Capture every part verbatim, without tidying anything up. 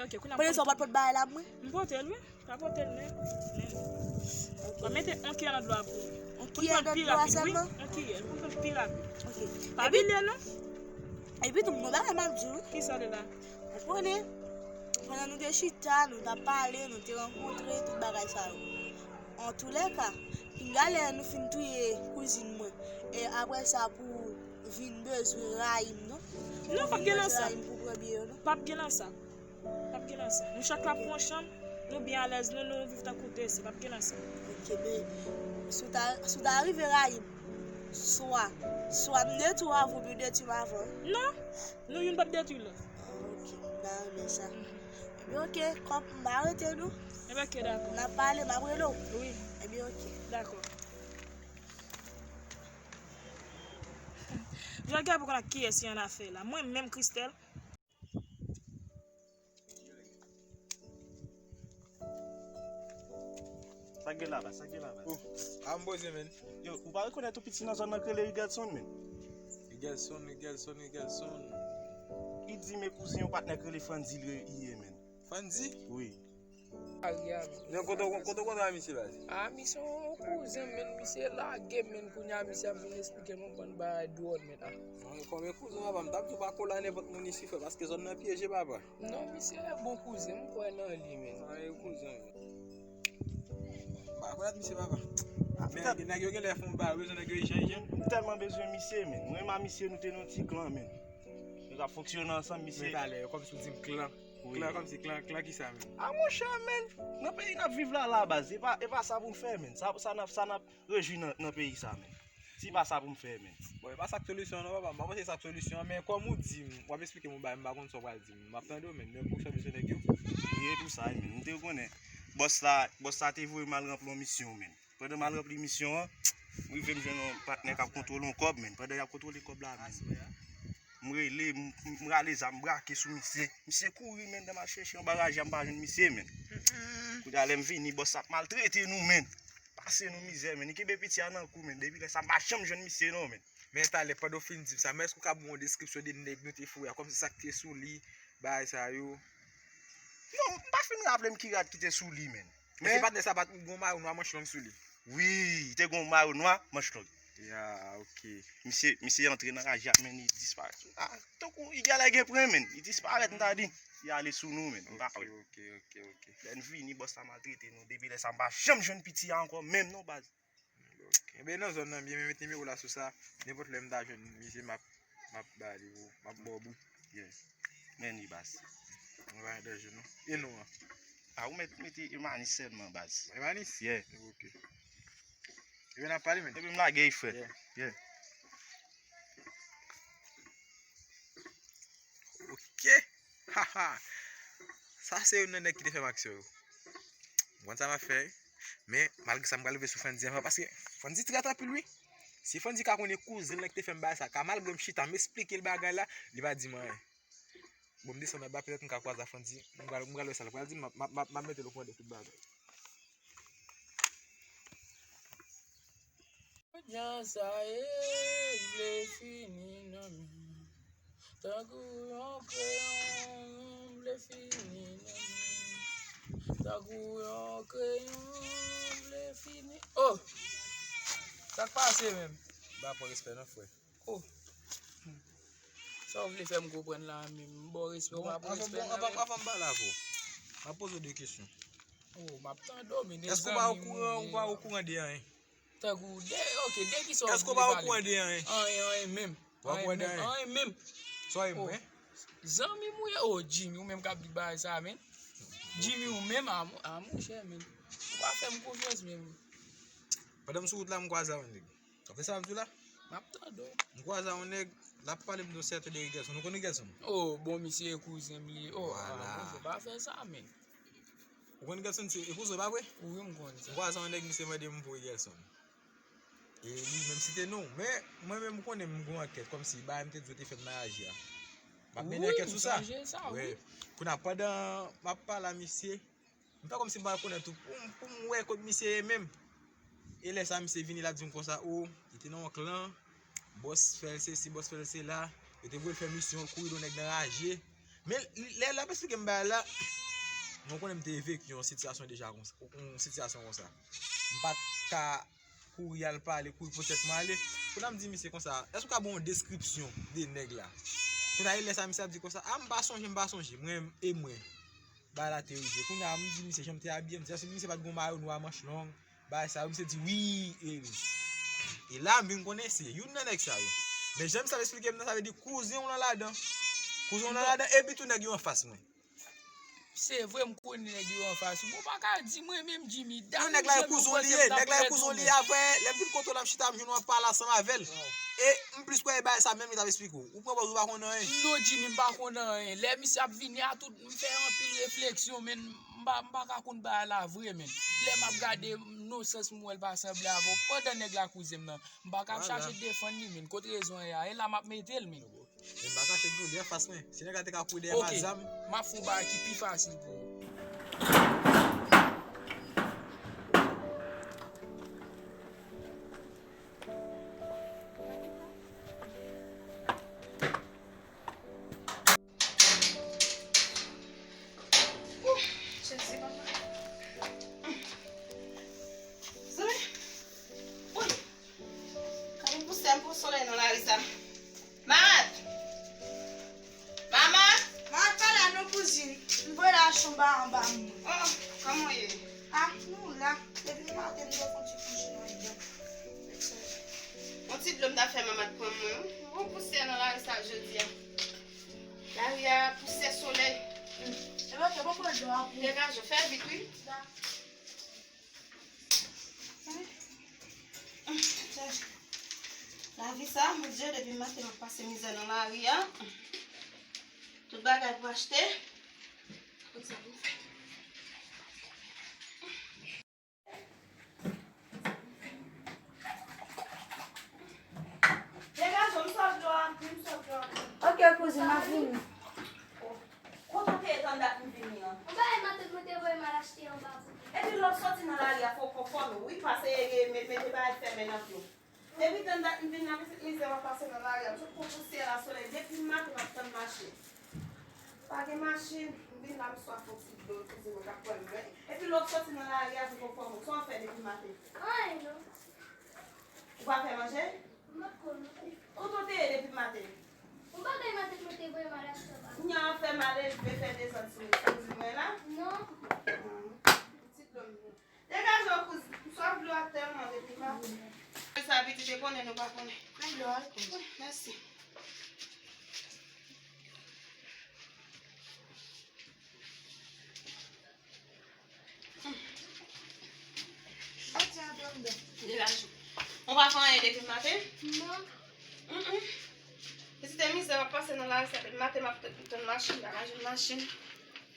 Kè kounye a Mwen sa w pa t pot bagay la pou mwen? M pote l, wi. Pa pote l, men. Men. Ok. Mwen mete yon kiyè nan dlo a pou ou. Yon kiyè nan dlo a sèlman? Yon kiyè, pou l pi rapid. Ok. Pa bliye, non. Epi tou, yon bagay m ap di w. Kisa l la? Ou konnen, pandan nou te chita, nou t ap pale, nou te rankontre, tout bagay sa yo. Antoulèka, pinga lè nou fin touye kouzin mwen. E apre sa, pou vin bezwen rayi m, non? Non, p ap gen nan sa. Pou pran biyè yo, non? P ap gen nan sa. P ap gen nan sa. Nou chak la pran chanm, nou byen alèz, nou, nou viv tankou de sè. P ap gen nan sa. Ok, men, si w ta, si w ta rive rayi m, swa, swa m detwi w avan, oubyen w detwi m avan. Non, nou youn p ap detwi lòt. Ah, ok, m ta renmen sa. Ebyen, ok, kòm m pa rete, non. Ebyen, ok, dakò. N ap pale, m ap rele w. Wi. Ebyen, ok. Dakò. Jòdi a pou konn ak kiyès li annafè la. Mwen menm, Christelle. Sa k gen la, baz? Sa k gen la, baz? Oh, a m poze, men. Yo, ou pa rekonèt yon piti nan zòn nan k rele Rigelson, men? Rigelson, Rigelson, Rigelson. Li di men kouzen yon patnè k rele Frandy li ye, men. Frandy? Wi. Ari a, men. Yo, kote, kote, kote w kontre a misye, baz? A, misye yon kouzen m, men, misye lage m, men, kounye a misye ap vin esplike m yon bann bagay dwòl, men, a. Mwen, kòm e kouzen, papa, m t ap di w pa kole a nenpòt moun isi, frè, paske zòn nan pyeje, papa. Non, misye e bon kouzen, m kwè nan li, men. A, e kouzen. Pa kwè misye, papa. Men, nèg yo genlè fè yon bagay, bezwen nèg yo echange. M tèlman bezwen misye, men. Mwen menm a misye, nou te nan yon ti klan, men. Nou t ap fonksyone ansanm, misye. Men talè, kòmsi w di m klan. Wi. Klan, kòmsi klan, klan kisa, men? A, monchè, men, nan peyi n ap viv la, la, baz, e pa, e pa sa pou n fè, men. Sa, sa n ap, sa n ap rejwi nan, nan peyi sa, men. Si pa sa pou m fè, men. Bon, e pa sa k solisyon an, non, papa. M pa panse sa k solisyon an, men kòm ou di m, w ap esplike m yon bagay, m pa konn sa w pral di m. M ap tande w, men, men pou sa bezwen nèg yo. Wi, e pou sa, men. M te konnen. Bòs la, bòs la te voye m al ranpli yon misyon, men. Pandan m al ranpli misyon an, m rive m jwenn yon patnè k ap kontwole yon kòb, men. Pandan y ap kontwole kòb la, men. M rele, m, m rale zam, m brake sou misye. Misye kouri, men, dan m al chèche anba raje a, m pa jwenn misye, men. Kounye a, lè m vini, bòs la ap maltrete nou, men. Pase nou mizè, men. Li kenbe piti a nan kou, men. Depi lè sa, m pa janm jwenn misye, non, men. Men talè, pandan w fin di m sa, men èske w ka ban m yon deskripsyon de nèg nou te foure a, kòmsi sa k te sou li, bagay sa yo? Non, m pa fin raple m ki rad ki te sou li, men. Men se patnè sa pa t gen yon mayo nwa manch long sou li? Wi, li te gen yon mayo nwa manch long. Ya, ok. Misye, misye antre nan raje a, men li disparèt. A, tankou li genlè gen pwen, men. Li disparèt, m ta di. Li ale sou nou, men. M pa kwè. Ok, ok, ok. Lè n vini, bòs la maltrete nou. Depi lè sa, m pa janm jwenn piti a ankò, menm non, baz. Ok. Enben, nan zòn nan, byen, men met nimewo w la sou sa. Nenpòt lè m ta jwenn misye, m ap, m ap ba li pou, m ap ba w bout. Yes. Men li, baz. Mwen pa gen danje, non. E non an? A, ou mèt mete Emanis sèlman, baz. Emanis? Yeah. Ok. Ebyen, n ap pale, men. Epi m lage, frè. Yeah. Yeah. Ok. Haha. Sa se youn nan nèg ki te fè m aksyon yo. M konn sa m ap fè. Men, malgre sa, m pral rive sou Fandy anvan, paske Fandy trèt anpil, wi. Si Fandy ka konnen kouzen l ki te fè m bagay sa, ka malgre m chita, m esplike l bagay la, li pa di m anyen. Bon, m desann anba, petèt m ka kwaze a Fandy, m pral, m pral wè sa l pral di m, m ap, m ap, m ap, m ap mete l okouran de tout bagay. Jan sa ye, m vle fini nan men. Tankou yon kreyon, m vle fini nan men. Tankou yon kreyon, m vle fini. Oh! Sa k pase menm? M pa pran respè non, frè. Oh! Sa w vle fè m konprann la menm? M ba w respè, w pa pran respè nan men. Avan m pale avè w, m ap poze w de kesyon. Oh, m ap tande w, men. Èske w pa okouran, ou pa okouran de anyen? Tankou de, ok, de kisa w vle pale? Èske w pa okouran de anyen? Anyen, anyen menm. Ou pa okouran de anyen? Anyen menm. Sa w ye mwen? Zanmi m ou ye? Oh, Jimmy, ou menm k ap di bagay sa, men. Jimmy, ou menm, a, a, monchè, men. Ou pa fè m konfyans menm. Pandan m sou wout la, m kwaze a yon nèg. W ap fè sa m di w la? M ap tande w. M kwaze a yon nèg, l ap pale m de yon sèten de Rigelson. Ou konn Rigelson? Oh, bon, misye e kouzen m li ye. Oh, ah, monchè, pa fè sa, men. Ou konn Rigelson, se e kouzen w, pa vre? Wi, m konn sa. M kwaze a yon nèg, misye mande m pou Rigelson. E li menm site non. Men, mwen menm, m konnen m gen yon ankèt, kòmsi bagay m te di yo te fèt nan raje a. M ap mennen ankèt sou sa. Wi, m sonje sa, wi. Kounye a, pandan m ap pale a misye, m fè kòmsi m pa rekonèt ou. Pou m, pou m wè kot misye ye menm. E lè sa, misye vini, l ap di m konsa, o, li te nan yon klan, bòs fè l sesi, bòs fè l sela, yo te voye l fè misyon, l kouri de yon nèg nan raje. Men, lè l ap esplike m bagay la, Mwen konnen m te veki yon sitiyasyon deja konsa, yon sitiyasyon konsa. M pa t ka kouri al pale, kouri pran tèt mwen ale. Kounye a m di misye konsa, èske w ka ban yon deskripsyon de nèg la? Kounye a, e lè sa misye ap di konsa, a, m pa sonje, m pa sonje. Mwen, e mwen, bagay la te rive. Kounye a, m di misye, jan m te abiye, m di, èske misye pa t gon mayo nwa manch long? Bagay sa yo, misye di, wi, e wi. E la, m vin konnen se youn nan nèg sa yo. Men jan misye ap esplike m nan, sa vle di kouzen w lan ladan. Kouzen w lan ladan, epi tou nèg yo anfas mwen. Se vre, m konnen nèg yo anfas ou. Mwen pa ka di mwen menm, Jimmy. Non, nèg la e kouzen w li ye. Nèg la e kouzen w li ye. Apre, lè m vin kote w, l ap chita, m jwenn w ap pale ansanm avè l. E m plis kwè e bagay sa menm li t ap esplike w. Ou pran pòz ou pa konn anyen. Non, Jimmy, m pa konn anyen. Lè misye ap vini a tout, m fè anpil refleksyon, men m pa, m pa ka konn bagay la vre, men. Lè m ap gade, non, sans m wè l pa sanble avè w. Pandan nèg la kouzen m nan, m pa ka ap chache defann li, men. Kot rezon an ye a? E la m ap mete l, men. Men m pa kache di w, li anfas mwen. Si nèg la te ka kouri dèyè m ak zam. M ap fè yon bagay ki pi fasil pou ou. Jezi, papa. Zoe. Woy. Gade pousè m pou solèy nan lari sa. Mat! Mama! Mat pa la non, kouzin. M voye l al chanba anba m. Oh, kòman w ye? Ah, nou la. Depi maten, m te fè yon ti kouche nan anndan. Yon ti dlo m ta fè manman t pran mwen, wi. Bon pousè nan lari sa jodi a. Lari a pousè solèy. Epa, te poko dlo a pou. Degaje, fè vit, wi. Lavi sa, mon Dye, depi maten m ap pase mizè nan lari a. Tout bagay pou achte. Degaje w, m sot dlo a, m sot dlo a. Ok, kouzin, m ap vini. Kote w te ye tann dat m vini an? Yon bagay matant mwen te voye m al achte anba pou mwen. Epi lè w soti nan lari a, fò w konfòme w, wi, pase e, e, met, mete bagay fèmen nan pye w. Depi tann dat m vin la, pitit mizè m ap pase nan lari a. M sot pran pousyè la, solèy, depi maten m ap tann machin. Pa gen machin, m vin la, m swaf yon ti dlo, kouzin mwen k ap pran l mwen. Epi lè w soti nan lari a, fò w konfòme w. Sa w ap fè depi maten? Anyen non. Ou pa fè manje? M pa t konn non. Kote w te ye depi maten? Yon bagay matant mwen te voye m al achte anba. Kounya w ap fè malelve, fè dezòd sou, sou kouzin mwen la? Non. Ti dlo m. Degaje w, kouzin. M swaf dlo a tèlman depi maten. Sa pitit e konnen nou pa konnen. Men dlo a tou. Wi, mèsi. Degaje w. Ou pa fè anyen depi maten? Non. Mm, mm. Pitit mizè m ap pase nan lari sa depi maten m ap tann machin, m pa ka jwenn machin.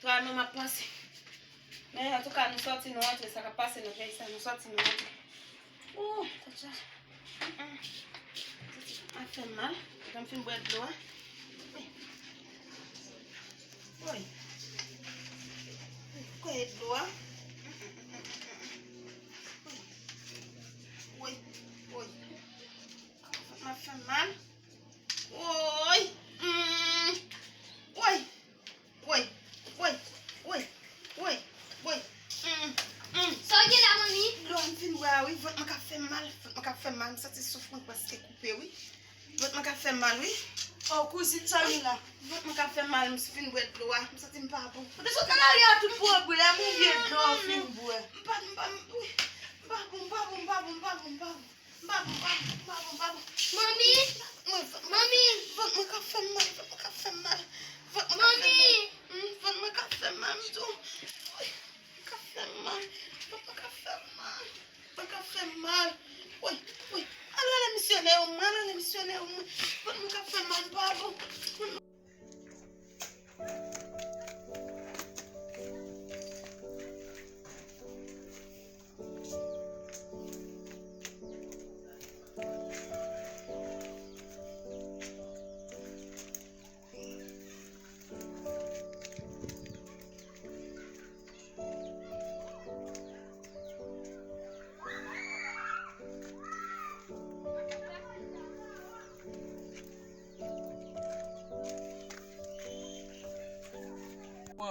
Travay mwen m ap pase. Men antouka, nou sòti, nou rantre, sa k ap pase nan peyi sa, nou sòti, nou rantre. Ooh, kòtcha. Mm, mm. Sa fè m mal. Jan m fin bwè dlo a. Woy. Kòye dlo a. Woy. Woy. Sa fè m mal. Woy. Mm. Woy. Woy, woy, woy, woy, woy. Mm, mm. Sa w gen la, manmi? Lò m fin wè a wi, vant mwen k ap fè m mal, vant mwen k ap fè m mal, m santi souf mwen prèske koupe wi. Vant mwen k ap fè m mal wi. Oh, kouzin, sa w gen la? Vant mwen k ap fè m mal, m fin bwè dlo a, m santi m pa bon. Ou te sot nan lari a tout pwòp wi, lè m ou vye dlo w fin bwè. M pa, m pa, m, wi. M pa bon, m pa bon, m pa bon, m pa bon, m pa bon. M pa bon, m pa bon, m pa bon, m pa bon. Manmi! Mwen, vant mwen, manmi! Vant mwen k ap fè m mal, vant mwen k ap fè m mal. Vant mwen k ap fè m mal. Manmi! Hmm, vant mwen k ap fè m mal, m di w. Wi, k ap fè m mal. Vant mwen k ap fè m mal. Vant k ap fè m mal. Wi, wi. Al rele misyonè yo, mwen al rele misyonè yo, mwen. Vant mwen k ap fè m mal, m pa bon.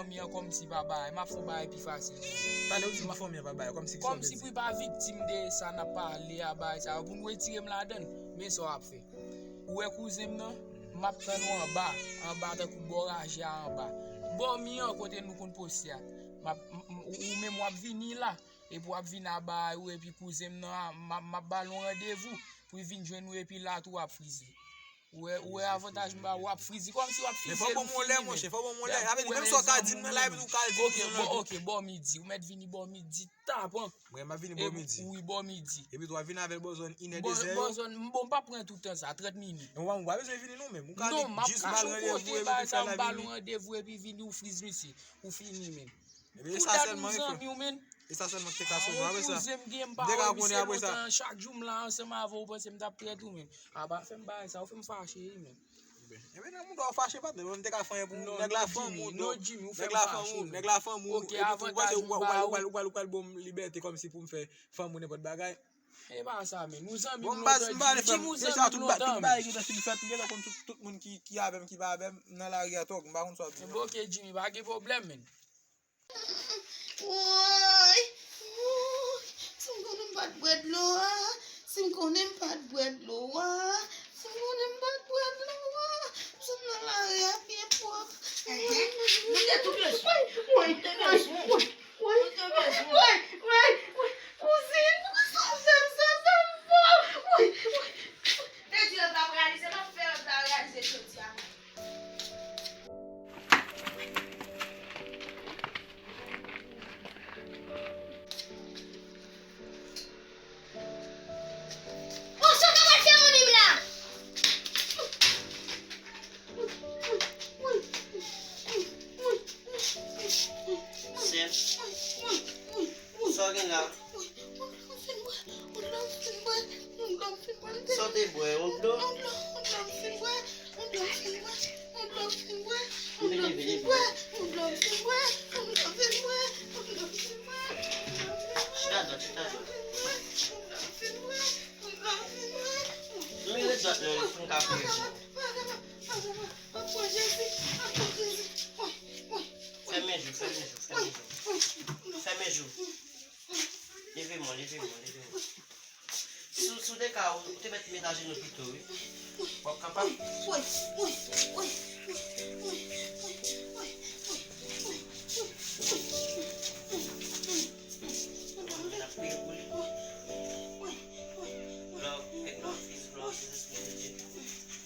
fanmi an kòmsi pa bay, m ap fè yon bagay pi fasil. Talè ou di pou fanmi an pa bay, kòmsi ki sa w vle di? Kòmsi pou li pa viktim de sa n ap pale a, bagay sa yo, pou nou retire m ladan l. Men sa w ap fè. Ou wè kouzen m nan, m ap tann ou anba, anba tankou bò raje a anba. Bò mi an kote nou konn poste a. M ap, m, m, ou, ou menm w ap vini la, epi w ap vin a bay ou, epi kouzen m nan, a, m ap, m ap ba l yon randevou pou l vin jwenn ou, epi la tou w ap frize. Ou wè, ou wè avantaj m ba ou, w ap frize, kòmsi w ap frize l, ou fini menm. Men fò ban m yon lè, monchè, fò ban m yon lè. Sa vle di, menm sa w ka di m nan live, ou ka di kouzen m nan tou. Ok, bò midi, ou mèt vini bò midi tapan. Mwen, m ap vini bò midi. Wi, bò midi. Epi tou, w ap vin avè l bò zòn inè, dezè yo. Bò zòn, bon, m p ap pran tout tan sa, trant minit. Non, w pa bezwen vini non menm. Ou ka jis ba l randevou epi tou fè l la vini. Non, m ap chanje kote bagay sa, m ba l yon randevou epi vini, ou friz misye. Ou fini, men. Epi e sa sèlman, wi, frè m. Pou dat ou zanmi w, men. E sa sèlman ki te ka sove w, apre sa. M te ka konnen apre sa. Chak jou m la ansanm avè w, ou panse m t ap trèt ou, men. A pa fè m bagay sa, ou fè m fache, wi, men. Ebyen, nan moun dwa w fache, patnè, mwen m te ka fè anyen pou ou. Nèg la fanmi w, nèg la fanmi w, nèg la fanmi w, epi tou, ou panse ou pral, ou pral, ou pral, ou pral ban m libète kòmsi pou m fè fanmi w nenpòt bagay. E pa sa, men. Nou zanmi m lontan, Jimmy, ou zanmi m lontan, men. Tout bagay gentan fin fèt, m gentan konn tout, tout moun ki, ki avè m, ki pa avè m, nan lari a, tòg, m pa konn sa w ap di, non. Bon, ok, Jimmy, pa gen pwoblèm, men. Woy, woy, si m konnen m pa t bwè dlo a, si m konnen m pa t bwè dlo a, si m konnen m pa t bwè dlo a, m sot nan lari a byen pwòp. Enhen, nou te tout bezwen. Woy, woy, woy, woy, woy, woy, woy, kouzin, poukisa w fè m sa, sa m fè w? Woy, woy, woy. Te di yo t ap reyalize, m ap fè yo ta reyalize jodi a menm. Bon, sa w ta pral fè manmi m la? Sè, sa w gen la? Yon dlo m fin bwè, yon dlo m fin bwè, m te... Sa w te bwè, yon dlo? Yon dlo, yon dlo m fin bwè, yon dlo m fin bwè, yon dlo m fin bwè, yon dlo m fin bwè, yon dlo m fin bwè, yon dlo m fin bwè, yon dlo m fin bwè, yon dlo m fin bwè. Chita dwat, chita dwat. Yon dlo m fin bwè, yon dlo m fin bwè, yon dlo m fin bwè. Mire dwat la, pou m ka priye pou ou. Papa, papa, papa, papa, Jezi, papa, Jezi. Woy, woy, woy. Fèmen je w, fèmen je w, fèmen je w. Fèmen je w. Leve men w, leve men w, leve men w. Si w, si w te ka, ou te mèt met ajenou pito, wi. W ap kapab? Mwen menm, n ap priye pou li. Glwa o Pè, glwa o Fis, glwa o Sentespri de Dye.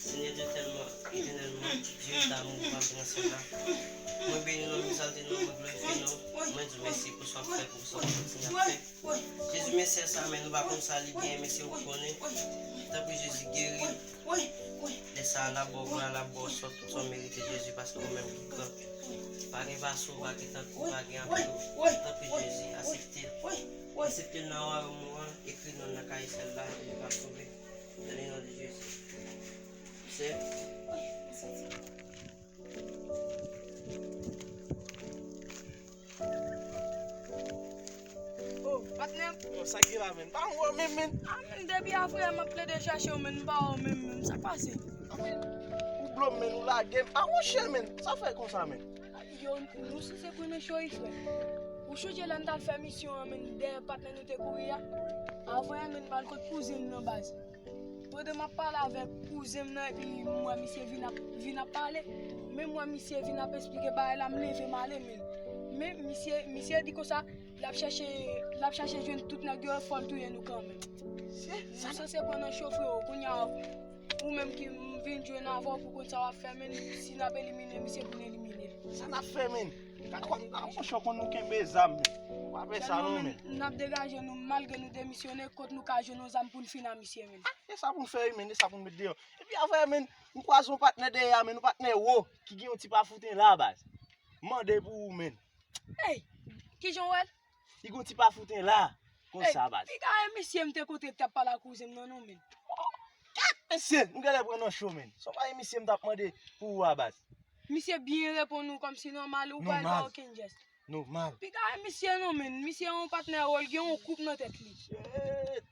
Senyè Dye tèlman, etènèlman, ki Dye damou, pa gen lòt sèl la. Mwen beni non, m egzalte non, mwen glorifye non. Mwen di w mèsi pou sa w ap fè, pou sa w ap kontinye ap fè. Jezi, men sè sa, men nou pa konn sa li genyen, men se ou k konnen. Tanpri, Jezi, geri. Lè sa a, l ap ba w glwa, l ap ba w sa w, tout sa w merite, Jezi, paske ou menm ki gran. Pa gen pase w, pa gen tankou w, pa gen anpil ou. Tanpri, Jezi, aksepte l. Aksepte l nan wayòm ou an, ekri non l nan kaye syèl la, epi l ap sove. Dans le nom de Jésus. Sè. Oh, patnè m. Yo, sa k gen la, menn? Pa wè w menm, menn. Ah, menn, depi avan yè m ap plede chèche w, menn, m pa wè w menm, menn. Sa k pase? Ah, menn, ou blo m, menn, ou lage m. Ah, monchè, menn, sa fè konsa, menn? Yo, nou sanse pran nan cho wi, frè. Ou sonje lè n t al fè misyon an, menn, dèyè patnè nou te kouri a? Avan yè, menn, m al kot kouzen m nan baz. Pandan m ap pale avèk kouzen m nan, epi m wè misye vin ap, vin ap pale. Men m wè misye vin ap esplike bagay la, m leve m ale, men. Men misye, misye di konsa, l ap chèche, l ap chèche jwenn tout nèg yo, fò l touye nou kanmenm. Nou sanse pran nan cho, freo. Kounye a, ou menm ki m vin jwenn avè w pou konn sa w ap fè, men si n ap elimine misye, pou n elimine l. Sa n ap fè, men? Gad, gad, monchè, konn nou kenbe zam, men. Ou pa fè sa non, men. N ap degaje nou, malgre nou demisyone, kot nou ka jwenn yon zam pou n fin a misye, men. E sa pou n fè wi, men, e sa pou n met deyò. Epi avè, men, m kwaze yon patnè dèyè a, men, yon patnè wo, ki gen yon ti pafouten la, baz. M mande pou ou, men. Ey, kijan w wè l? Li gen yon ti pafouten la, konsa, baz. Ey, piga e misye m te kontre k t ap pale ak kouzen m nan, non, men. Gad, mesye, nou genlè pran nan cho, men. Se pa e misye m t ap mande pou ou a, baz. Misye byen reponn ou kòmsi nòmal, ou pa al fè okenn jès. Nòmal. Piga e misye non, men. Misye yon patnè wo, l gen yon koup nan tèt li. Shit.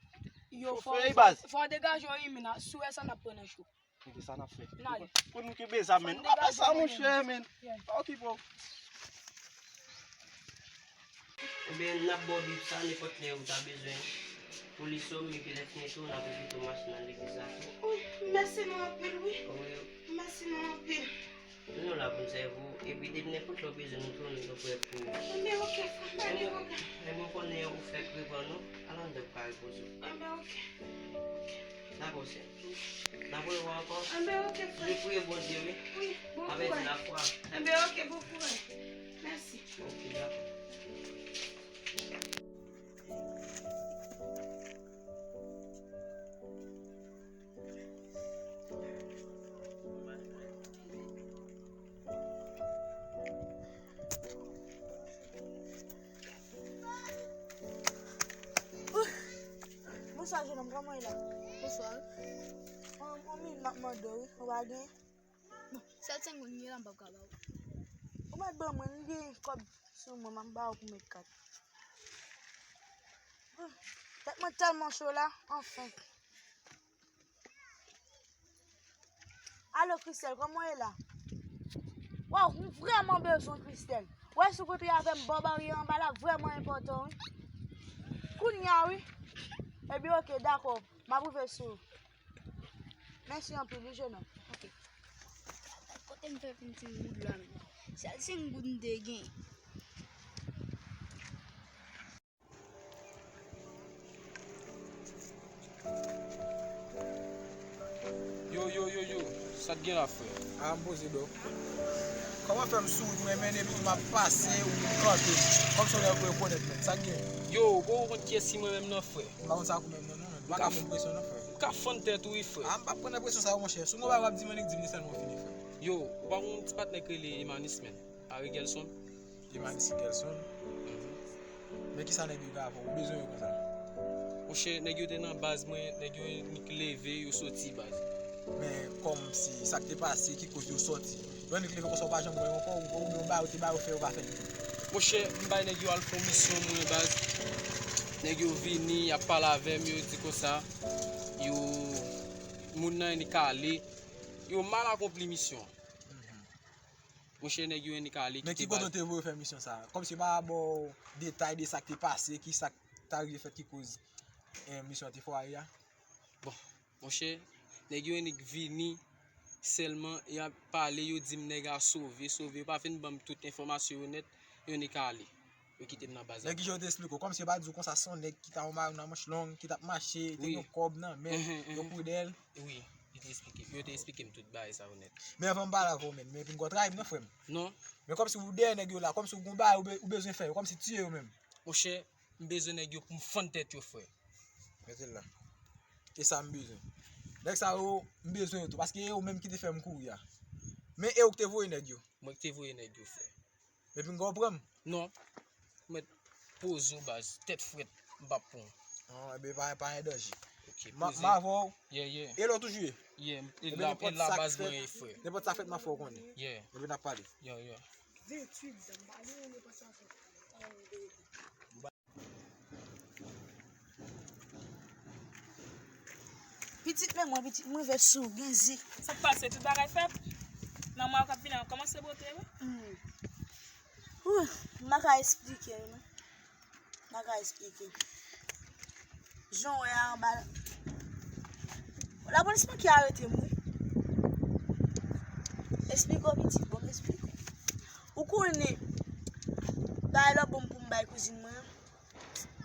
Yo, fò, fò, fò w degaje w wi, men, si w wè sa n ap pran nan cho. Gade sa n ap fè. N ale. Pou nou kenbe zam, men. Fò n degaje w, men. Apre sa, monchè, men. Pa okipe w. Ebyen, n ap ba w Bib sa, nenpòt lè ou ta bezwen pou li sòm, epi lè fini tou, n ap envite w mache nan legliz la tou. Wi, mèsi nou anpil, wi. Wi. Mèsi nou anpil. Nou la pou n sèvi w, epi depi nenpòt lè w bezwen nou tou, nou tou prè pou ou. Enben, oke, frè m, pa gen pwoblèm. Men mwen konnen ou fèk revann ou, al anndan pou ka repoze w. Enben, oke. Oke. Dakò, sè. N ap rewè ankò. Enben, oke, frè. Nou priye Bondye, wi. Wi, bon kouraj. Avèk lafwa. Enben, oke, bon kouraj. Mèsi. Oke, dakò. Bonswa, jenòm, kòman w ye la? Bonswa. Yon, yon minit, m ap mande w, wi. Ou pa gen? Bon, sèl senk goud m gen la, m p ap ka ba w. Ou mèt ban mwen, m gen kòb sou mwen, m ap ba w pou mèt kat. Tèt mwen tèlman cho la, anfen. Alo, Christelle, kòman w ye la? Waw, m vrèman bezwen w, Christelle. Wè, si w kontre avè m bò baryè anba la, vrèman enpòtan, wi. Kounye a, wi. Ebyen, oke, dakò. M ap rive sou ou. Mèsi anpil, wi, jenòm. Oke. Kote m fè vin senk goud la menm? Sèl senk goud m te gen. Yo, yo, yo, yo, sa k gen la, frè? A, m poze do. Kòman fè m sou wout mwen, men depi m ap pase ou kanpe? Kòmsi w nèg rekonèt mwen. Sa k gen? Yo, ou poko konn kiyès ki mwen menm nan, frè? M pa konn sa kou menm nan, non, men m pa ka pran presyon, non, frè. M ka fann tèt ou, wi, frè. A, m p ap pran nan presyon sa yo, monchè. Si w gen yon bagay w ap di mwen, nik di m li sèlman, fini, frè. Yo, ou pa konn yon ti patnè k rele Emanis, menn? Avèk Gelson? Emanis Gelson. Mhm. Men kisa nèg yo gen avè w? Ou bezwen yo konsa? Monchè, nèg yo te nan baz mwen, nèg yo nik leve, yo soti baz. Men kòmsi sa k te pase ki koz yo soti? Yo nik leve konsa, ou pa janm wè yo ankò, ou, ou, ou bay, ou te ba yo fè, yo pa fè l. Monchè, m bay nèg yo al fè yon misyon mwen baz. Nèg yo vini, y ap pale avè m, yo di konsa, yo, moun nan nik ale, yo mal akonpli misyon an. Mhm. Monchè, nèg yo nik ale, kite baz. Men ki kote w te voye fè misyon sa a? Kòmsi yo pa ba w detay de sa k te pase, ki sa k ta rive fèt ki koz, eh, misyon an te fwaye a? Bon, monchè, nèg yo nik vini, sèlman y ap pale, yo di m nèg a sove, sove, yo pa fin ban m tout enfòmasyon yo nèt, yo nik ale. Yo kite m nan baz la. Men kijan yo te esplike w? Kòmsi yo pa di w konsa se yon nèg ki ta yon marenn a manch long, ki t ap mache, te gen yon kòb nan men, yo kouri dèyè l. Wi, yo te esplike, yo te esplike m tout bagay sa yo nèt. Men anvan m pale avè w, menn, men epi m gon trayi m non, frè m. Non. Men kòmsi ou dèyè nèg yo la, kòmsi ou gon bagay ou be-, ou bezwen fè yo, kòmsi tiye yo menm. Monchè, m bezwen nèg yo pou m fann tèt yo, frè. Mete l la. E sa m bezwen. Nèg sa yo, m bezwen yo tou, paske e yo menm ki te fè m kouri a. Men e ou ki te voye nèg yo. Mwen ki te voye nèg yo, frè. Epi m konprann. Non. Mèt poze w baz, tèt frèt, m p ap pran w. Ah, ebyen, pa, pa gen danje. Ok, m a, poze. M avè w. Yeah, yeah. E lè w toujou ye? Yeah, e la, e la baz mwen ye, frè. Nenpòt sa fèt, m ap fè w konnen. Yeah. Ebyen, n ap pale. Yeah, yeah. Pitit, men mwen, pitit, mwen vè sou, gen zi. Sa k pase, tout bagay fèt? Nan mwa yo k ap vini an, kòmanse bote, wi. Hmm. Ouh, m pa ka esplike, non. M pa ka esplike. Jan w wè a anba. Lapolis manke arete m, wi. Esplike w, pitit, bon, m esplike w. Ou konnen, bagay lòt bon pou m bay kouzin mwen an.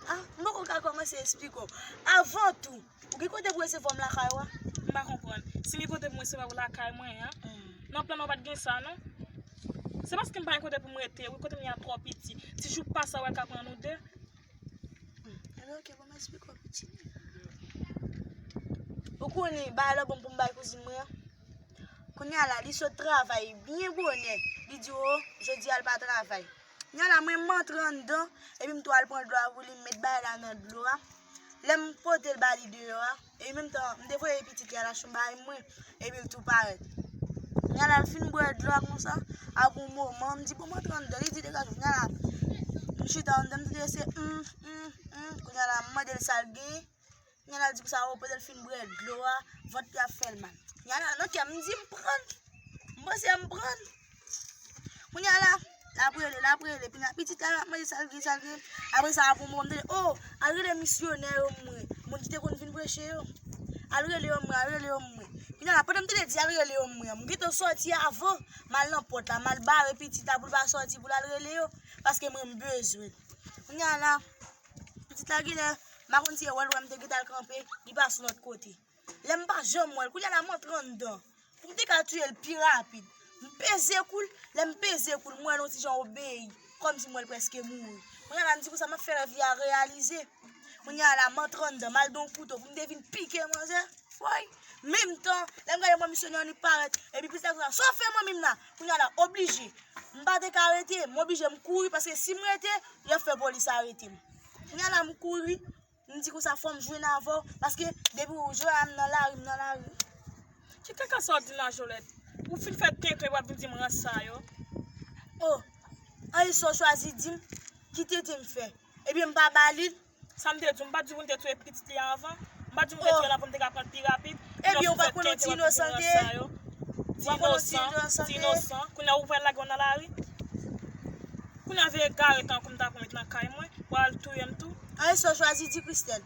Ah, m poko ka kòmanse esplike w. Avan tou, ou gen kote pou resevwa m lakay ou a? M pa konprann. Si m gen kote pou m resevwa w lakay mwen an, nan plan nan w pa t gen sa, non? Se paske m pa gen kote pou m rete, wi, kote m ye a twò piti. Ti jou pa sa w wè ka pran nou de. Hmm, ebyen, oke, bon, m esplike w, pitit. Ou konnen, bagay lòt bon pou m bay kouzin mwen an. Kounye a la, li sot travay byen bonè. Li di, o, jodi a l pa travay. Kounye a la, mwen, m antre anndan, epi m tou al pran dlo a pou li, m met bagay la nan dlo a. Lè m pote l ba li deyò a, epi menm tan, m te voye pitit li al achte yon bagay mwen, epi l tou parèt. Kounye a la, l fin bwè dlo a konsa, apre yon moman, m di, bon, m antre anndan, li di, degaje w. Kounye a la, m chita anndan, m tande se, mm, mm, mm. Kounye a la, m mande l sa l genyen. Kounye a la, l di konsa, o, pote l fin bwè dlo a, vant li ap fè l mal. Kounye a la, nan kè m, m di, m pran l. M panse m pran l. Kounye a la, L ap rele, l ap rele. Kounye a, pitit la, l ap mande sa l gen, sa l gen. Apre sa, apre yon moman, m tande, oh, al rele misyonè yo mwen. Moun ki te konn vin preche yo. Al rele yo mwen, al rele yo mwen. Kounye a la, pandan m tande di al rele yo mwen, m gentan sòti avan. M al nan pòt la, m al bare pitit la pou l pa sòti, pou l al rele yo. Paske mwen, m bezwen l. Kounye a la, pitit la genlè, m pa konn si e wè l wè m te gentan al kanpe, li pase yon lòt kote. Lè m pa janm wè l, kounye a la m antre anndan. Pou m te ka touye l pi rapid. M peze kou l, lè m peze kou l, m wè l yon ti jan obeyi, kòmsi m wè l prèske mouri. Kounye a la m di konsa m ap fè rèv li a reyalize. Kounye a la m antre anndan, m al gen yon kouto pou m te vin pike manzè. Woy! Menm tan, lè m gade mwen misyonè an li parèt, epi pitit la konsa, sa w fè manmi m la? Kounye a la, oblije. M pa te ka rete, m oblije m kouri, paske si m rete, y ap fè polis arete m. Kounye a la m kouri, m di konsa fò m jwenn avè w, paske depi w jwe a m nan lari, m nan lari. Ki kaka sa w di la, Jolèt? Ou fin fè tenten w ap vin di m rans sa yo. Oh, anyen sa w chwazi di m, ki tenten m fè? Ebyen m pa ba li l. Sa m te di w, m pa t di w pou m te touye pitit li a anvan? M pa t di w m te touye l anvan pou m te ka pran l pi rapid? Ebyen ou pa konnen w ti inosan te ye? Ou pa konnen w ti inosan te ye? Ti inosan. Kounye a ou pral lage w nan lari? Kounye a vye egare tankou m ta pran met nan kay mwen, w al touye m tou. Anyen sa w chwazi di Christelle?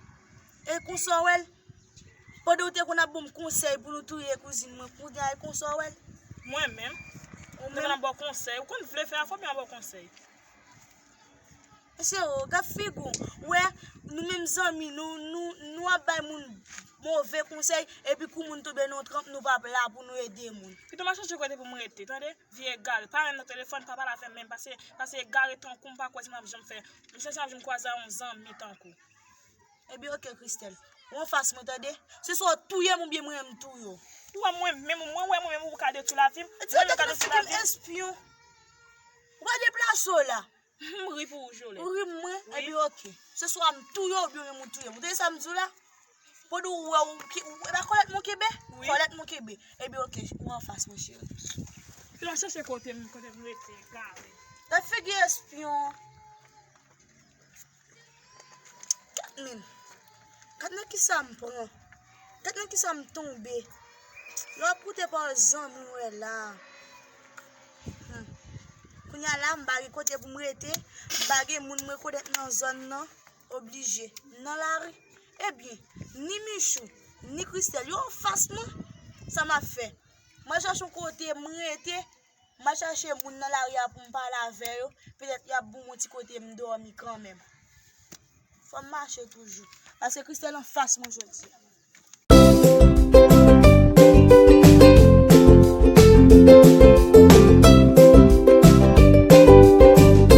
E konsa w wè l? Pandan w te konn ap ban m konsèy pou nou touye kouzin mwen, kounye a e konsa w wè l? Mwen menm? Ou menm? Mwen konn ap ba w konsèy. Ou konn vle fè afè, ou byen ba w konsèy. Mesye, o, gad figi w. Wè, nou menm zanmi, nou, nou, nou ap bay moun move konsèy, epi kou moun tonbe nan yon tranp, nou p ap la pou nou ede moun. Pito m al chèche kote pou m rete, tande? Vye egare, pa rete nan telefòn, pa pale avè m menm, pase, pase egare tankou m pa kwè si m ap janm fè. M chèche m ap janm kwaze a yon zanmi tankou. Ebyen, oke, Christelle. Ou anfas mwen, tande? Se swa w touye m oubyen mwen menm m touye w. Ou wè mwen menm, mwen wè mwen menm ou ka detwi lavi m? Mwen menm ka detwi lavi m? Espyon. Ou ka deplase w la. M ri pou ou, Jolèt. Ou ri mwen? Wi. Ebyen, oke. Se swa m touye w oubyen ou menm ou touye m. Ou tande sa m di w la? Pandan w wè w ki, w, e pa kòlèt mwen kenbe? Wi. Kòlèt mwen kenbe. Ebyen, oke, ou anfas mwen, cheri. Fi la chèche kote m, kote m rete, egare. Gad figi espyon. Gad men. Gad nan kisa m pran. Gad nan kisa m tonbe. Lè w ap koute pawòl zanmi w wè la. Hmm. Kounye a la, m pa gen kote pou m rete. M pa gen moun m rekonèt nan zòn nan. Oblije. M nan lari. Ebyen, ni Michou, ni Christelle, yo anfas mwen. Sa m ap fè? M al chèche yon kote m rete. M al chache moun nan lari a pou m pale avè yo. Petèt y ap ban m yon ti kote m dòmi kanmenm. Fò m mache toujou. Paske Christelle anfas mwen jodi a.